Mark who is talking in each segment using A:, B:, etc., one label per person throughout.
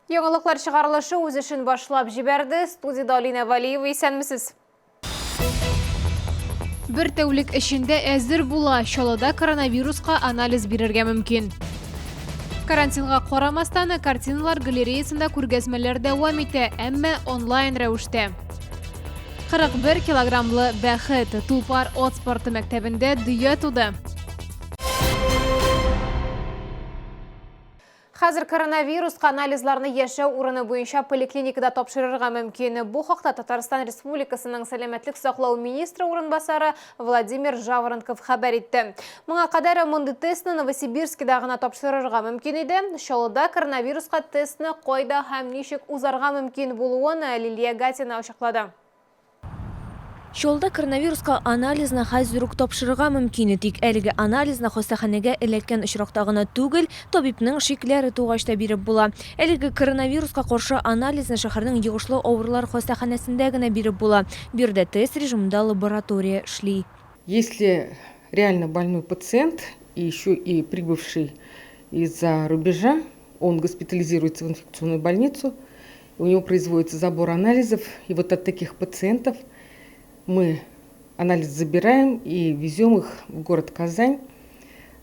A: Яңалыклар чыгарылышы үз эшен башлап җибәрде. Студиядә Алинә Валиева, исәнмесез. Бер тәүлек эчендә әзер була, Чаллыда коронавируска анализ бирергә мөмкин. Карантинга карамастан, картиналар галереясында күргәзмәләр дәвам итә, әмма онлайн рәвештә. 41 килограммлы бәхет, Тулпар ат спорты мәктәбендә дөя туды. Хәзер коронавируска анализларны яшәү урыны буенча поликлиникада тапшырырга мөмкин. Бу хакта Татарстан Республикасының сәламәтлек саклау министры урынбасары Владимир Жаворонков хәбәр итте. Моңа кадәр мондый тестны Новосибирскида гына тапшырырга мөмкин иде. Чаллыда коронавируска тестны кайда һәм ничек узарга мөмкин булуын Лилия Гатина ачыклады.
B: Чаллыда коронавируска анализны хәзер үк тапшырырга мөмкин. Тик әлеге анализны хастаханәгә эләккән очракта гына түгел, табибның шикләре тугач та биреп була. Әлеге коронавируска каршы анализны шәһәрнең йогышлы авырулар хастаханәсендә генә биреп була. Биредә тест режимында лаборатория эшли.
C: Если реально больной пациент и еще и прибывший из-за рубежа, он госпитализируется в инфекционную больницу, у него производится забор анализов, и вот от таких пациентов мы анализ забираем и везем их в город Казань,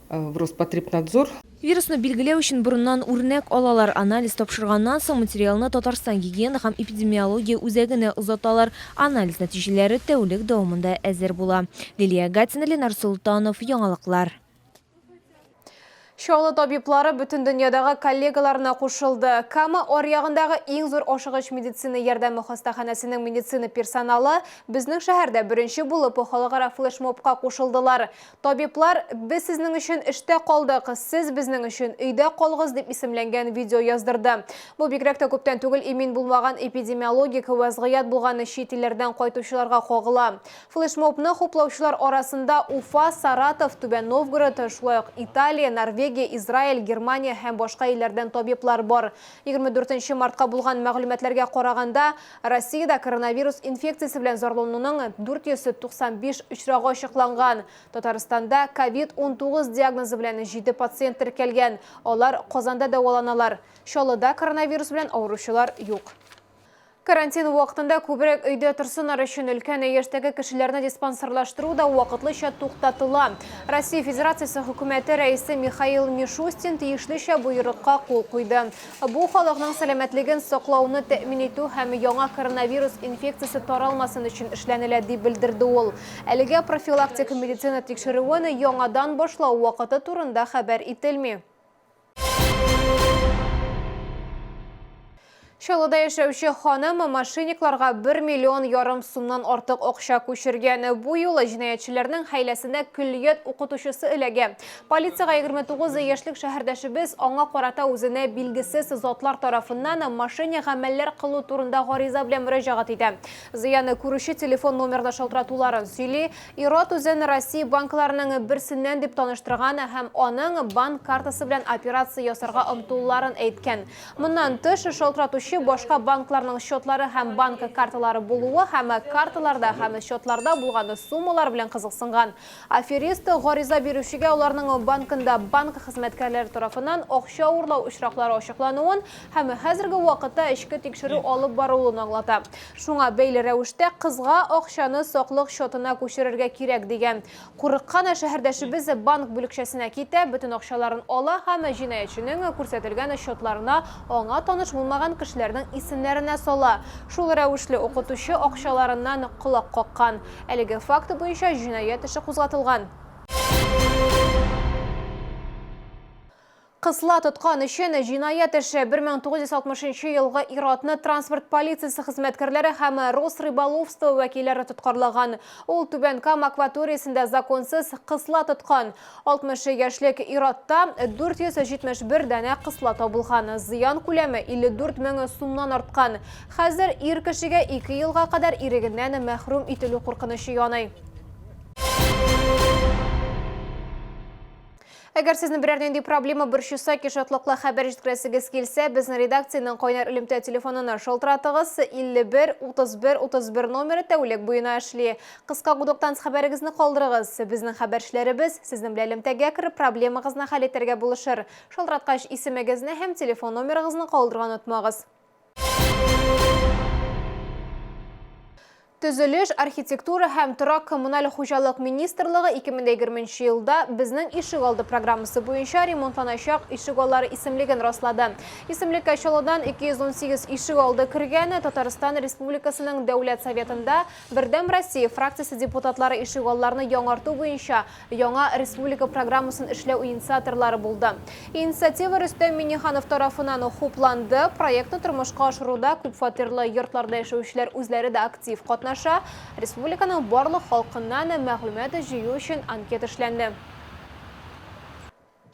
C: э, в Роспотребнадзор.
B: Вирусны билгеләү өчен борыннан үрнәк алалар. Анализ тапшырганнан соң материалны Татарстан гигиена һәм эпидемиология үзәгенә озаталар. Анализ нәтиҗәләре тәүлек дәвамында әзер була. Лилия Гатина, Ленар Солтанов, Яңалыклар.
A: Чаллы табиблары бөтен дөньядагы коллегаларына кушылды. Кама аръягындагы иң зур ашыгыч медицина ярдәме хастаханәсенең медицина персоналы безнең шәһәрдә беренче булып халыкара флешмобка кушылдылар. Табиблар Без сезнең өчен эштә калдык, сез безнең өчен өйдә калыгыз дип исемләнгән видео яздырды. Бу бигрәк тә күптән түгел имин булмаган эпидемиологик вәзгыять булган чит илләрдән кайтучыларга кагыла. Флешмобны хуплаучылар арасында Уфа, Саратов, Түбән Новгород, шулай ук Италия, Норвегия, Израиль, Германия һәм башка илләрдән табиблар бар. 24 нче мартка булган мәгълүматларга караганда, Россиядә коронавирус инфекциясе белән зарлануның 495 очрагы ачыкланган. Татарстанда ковид 19 диагнозы белән җиде пациент теркәлгән, алар Казанда дәваланалар. Чаллыда коронавирус белән авыручылар юк. Карантин вакытында күбрәк өйдә торсыннар өчен өлкән яшьтәге кешеләрне диспансерлаштыру да вакытлыча туктатыла. Россия Федерациясе Хөкүмәте Рәисе Михаил Мишустин тиешлечә боерыкка кул куйды. Бу халыкның сәламәтлеген саклауны тәэмин итү һәм яңа коронавирус инфекциясе таралмасын өчен эшләнелә, дип белдерде ул. Әлегә профилактик медицина тикшерүен яңадан башлау вакыты турында хәбәр ителми. Чаллыда яшәүче ханым мошенникларга 1 миллион ярым сумнан артык акча күчергән. Бу юлы җинаятьчеләрнең хәйләсенә көллият укытучысы эләгә. Полициягә 29 яшьлек шәһәрдәшебез аңа карата үзенә билгесез затлар тарафыннан мошенник гамәлләр кылу турында гариза белән мөрәҗәгать итә. Зыяны күрүче телефон номерына шалтыратуларын сөйли. Ир-ат үзен Россия банкларының берсеннән дип таныштырган һәм аның банк картасы белән операция ясарга омтылуларын әйткән. Моннан тыш, шалтыратучы башка банкларның счетлары һәм банк карталары булуы һәм карталарда һәм счетларда булган суммалар белән кызыксынган. Аферист гариза бирүчегә аларның банкында банк хезмәткәрләре тарафыннан акча урлау очраклары ачыклануын һәм хәзерге вакытта эчке тикшерү алып барылуын аңлата. Шуңа бәйле рәвештә кызга акчаны саклык счетына күчерергә кирәк, дигән. Курыккан шәһәрдәшебез банк бүлекчәсенә китә, бөтен акчаларын ала һәм җинаятьченең күрсәтелгән счетларына аңа таныш булмаган кешеләрнең исемнәренә сала. Шул рәвешле укытучы акчаларыннан колак каккан. Әлеге факт буенча җинаять эше кузгатылган. Кысла тоткан өчен җинаять эше 1960 елгы ир-атны транспорт полициясе хезмәткәрләре һәм Росрыболовство вәкилләре тоткарлаган. Ул Түбән Кама акваториясендә законсыз кысла тоткан. 60 яшьлек ир-атта 471 данә кысла табылган. Зыян күләме 54 мең сумнан арткан. Хәзер ир кешегә ике елга кадәр ирегеннән мәхрүм ителү куркынычы яный. Әгәр сезне берәр нинди проблема борчыса, яки шатлыклы хәбәр җиткерәсегез килсә, безнең редакциянең кайнар элемтә телефонына шалтыратыгыз. 51 31 31 номеры тәүлек буена эшли. Кыска гудоктан хәбәрегезне калдырыгыз. Безнең хәбәрчеләребез сезнең белән элемтәгә кереп, проблемагызны хәл итәргә булышыр. Шалтыраткач, исемегезне һәм телефон номерыгызны калдырырга онытмагыз. Төзелеш, архитектура һәм торак-коммуналь хуҗалык министрлыгы 2020 елда Безнең ишегалды программасы буенча ремонтланачак ишегаллары исемлеген раслады. Исемлеккә Чаллыдан 218 ишегалды кергән. Татарстан Республикасының Дәүләт Советында Бердәм Россия фракциясе депутатлары ишегалларны яңарту буенча Яңа республика программасын эшләү инициаторлары булды. Инициатива Рөстәм Миңнеханов тарафыннан хупланды. Проектны тормышка ашыруда күпфатирлы йортларда яшәүчеләр үзләре дә актив катнаша. Республиканың барлык халкыннан мәгълүмат җыю өчен анкета эшләнде.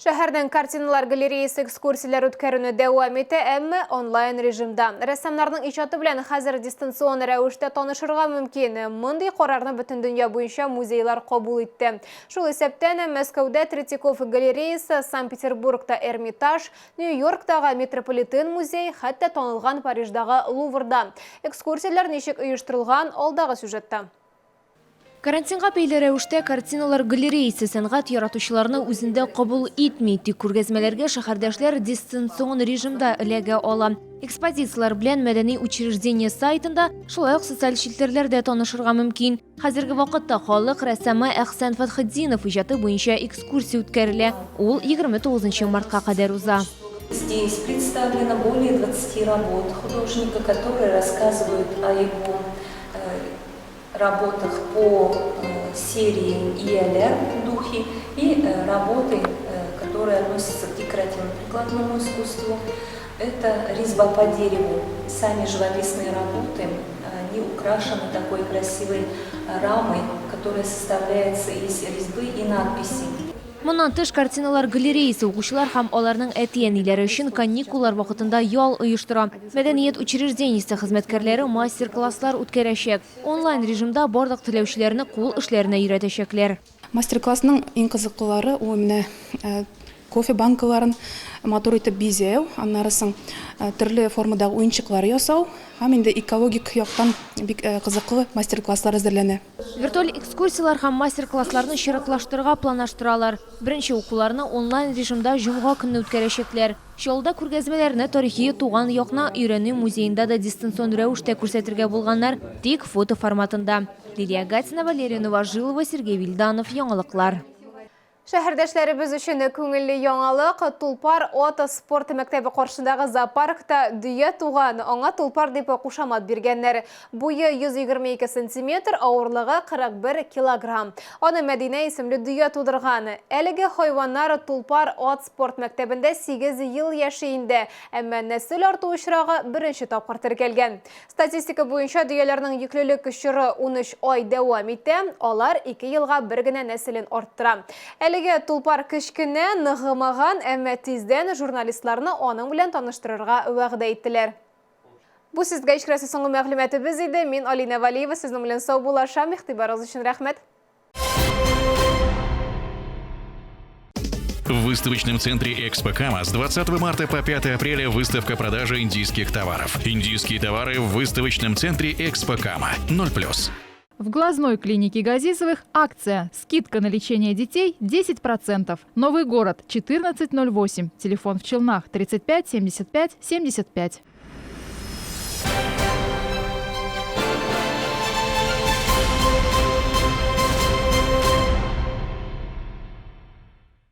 A: Шәһәрнең картиналар галереясы экскурсияләр үткәрүне дәвам итә, әмма онлайн режимда. Рәссамнарның иҗаты белән хәзер дистанцион рәвештә танышырга мөмкин. Мондый карарны бөтен дөнья буенча музейлар кабул итте. Шул исәптән, Мәскәүдә Третьяков галереясы, Санкт-Петербургта Эрмитаж, Нью-Йорктагы Метрополитен музей, хәтта танылган Париждагы Луврда. Экскурсияләр ничек оештырылган, алдагы сюжетта.
B: Карантинга бәйле рәвештә картиналар галереясы сәнгать яратучыларны үзендә кабул итми, тик күргәзмәләргә шәһәрдәшләр дистанцион режимда эләгә ала. Экспозицияләр белән мәдәни учреждение сайтында, шулай ук социаль челтәрләрдә танышырга мөмкин. Хәзерге вакытта халык рәссамы Әхсән Фәтхетдинов иҗаты буенча экскурсия үткәрелә. Ул 29 мартка кадәр уза.
D: Здесь представлено более 20 работ художника, которые рассказывают о его работах по серии Ияләр духи и работы, которые относятся к декоративно-прикладному искусству. Это резьба по дереву. Сами живописные работы, они украшены такой красивой рамой, которая составляется из резьбы и надписей.
B: Моннан тыш, картиналар галереясы укучылар һәм аларның әти-әниләре өчен каникуллар вакытында ял оештыра. Мәдәният учреждениесе хезмәткәрләре мастер-класслар үткәрәчәк. Онлайн режимда барлык теләүчеләрне кул эшләренә өйрәтәчәкләр.
E: Мастер-классның иң кызыклылары ул менә кофе банкаларын матур итеп бизәү, аннары соң төрле формадагы уенчыклар ясау һәм инде экологик яктан бик кызыклы мастер-класслар әзерләнә.
B: Виртуаль экскурсияләр һәм мастер-классларны чиратлаштырырга планлаштыралар. Беренче укуларны онлайн режимда җомга көнне үткәрәчәкләр. Чаллыда күргәзмәләрне тарихи туган якны өйрәнү музеенда да дистанцион рәвештә күрсәтергә булганнар, тик фото форматында. Лилия Гатина, Валерия Новожилова, Сергей Вильданов, Яңалыклар.
A: Шәһәрдәшләребез өчен күңелле яңалык, Тулпар ат спорт мәктәбе каршындагы зоопаркта дөя туган, аңа Тулпар дип кушамат биргәннәр. Буе 122 сантиметр, авырлыгы 41 килограмм. Аны Мәдинә исемле дөя тудырган. Әлеге хайваннар Тулпар ат спорт мәктәбендә 8 ел яши инде, әмма нәсел арту очрагы беренче тапкыр теркәлгән. Статистика буенча, дөяләрнең йөклелек чоры 13 ай дәвам итә, алар ике елга бер генә нәселен арттыра. Әлегә Тулпар кечкенә, ныгымаган, әмма тиздән журналистларны аның белән таныштырырга вәгъдә иттеләр. Бу сезгә җиткерәсе соңгы мәгълүматыбыз иде. Мин Алинә Вәлиева сезнең белән саубуллашам. Игътибарыгыз өчен рәхмәт.
F: В выставочном центре «Экспо Кама» с 20 марта по 5 апреля выставка продажи индийских товаров. Индийские товары в выставочном центре «Экспо Кама». 0+.
G: В глазной клинике Газизовых акция «Скидка на лечение детей 10%». Новый город 1408. Телефон в Челнах 35 75 75.